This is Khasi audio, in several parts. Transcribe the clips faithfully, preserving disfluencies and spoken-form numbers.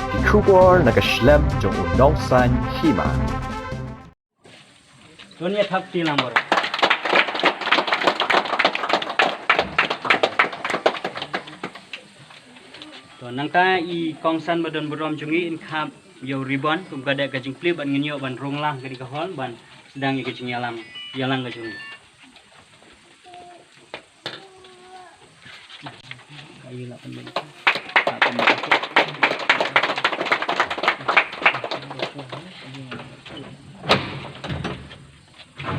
Ki khubor na ka shlem jong u nongsan hima. Dunia thap ti lang baroh. To nangta i kongsan ba don burom jong ngi in khap ïa u ribbon kum ka dei ka jingkhlip ban ngin ïoh ban rung lang ka dei ka hall ban sdang ïa ka jingïalang ïalang ka jong ngi.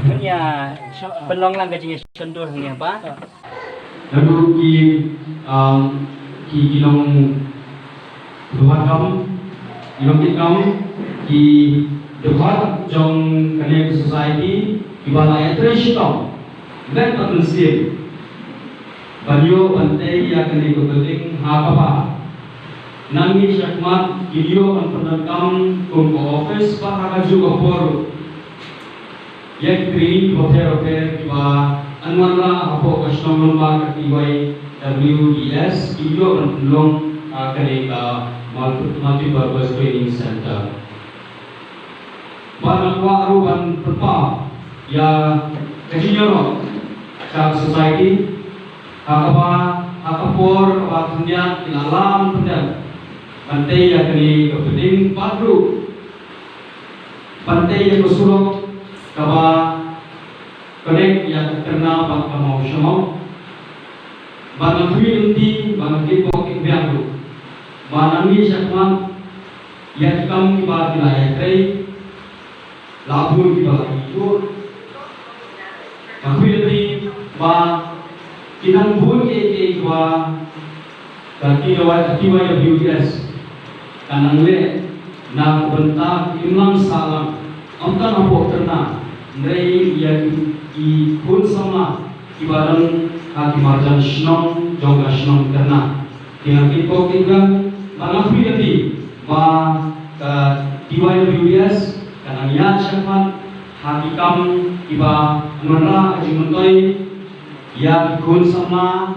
Ngan ïa pynlong lang ka jingïasyndur hangne ba. Naduh ki, um, ki, ki long dkhot kam, ki long ki kam, ki dkhot jong kane ka society, kiba la ïatrei shitom met bad mynsiem ban ïoh ban tei ïa kane ka building ha kaba nangne shakhmat kin ïoh ban pyndonkam kum ka office bad ha kajuh ka por ïa ki training bapher bapher kiba yn wanrah hapoh ka shnong lyngba ka T Y W D S, kin ïoh ban pynlong, ah, kane ka multi-, multipurpose training center. Bad nga kwah ruh ban pynpaw ïa ka jingïaroh sha ka society ha kaba ha ka por kaba khyndiat ki la lam pyndep ban tei ïa kane ka building bad ruh ban tei ïa ka surok kaba connect ïa ka Kyrna bad ka Mawshynrut. Bad nga khmih lynti bad nga kyrpad ïa ka biang ruh ba nangne shakhmat ïa ki kam kiba ki la ïatrei la bun kiba la ïoh. Nga khmih lynti ba ki nang bun kiei kiei kiba ka T Y W D S ka nang leh na ka bynta ka imlang sahlang, ym tang hapoh Kyrna hynrei ïa ki, ki khun samla kiba don ha ki marjan shnong jong ka shnong Kyrna. Ki nang kyrpad ïa ka biang bad nga khmih lynti ba ka T Y W D S ka nang ïaid shakhmat ha ki kam kiba wanrah ka jingmyntoi ïa ki khun samla,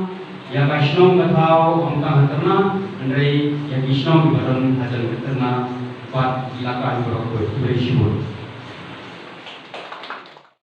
ïa ka shnong ka thaw, ym tang ha Kyrna hynrei ïa ki shnong kiba don hajan ka Kyrna bad ki la ka baroh kawei. Khublei shibun.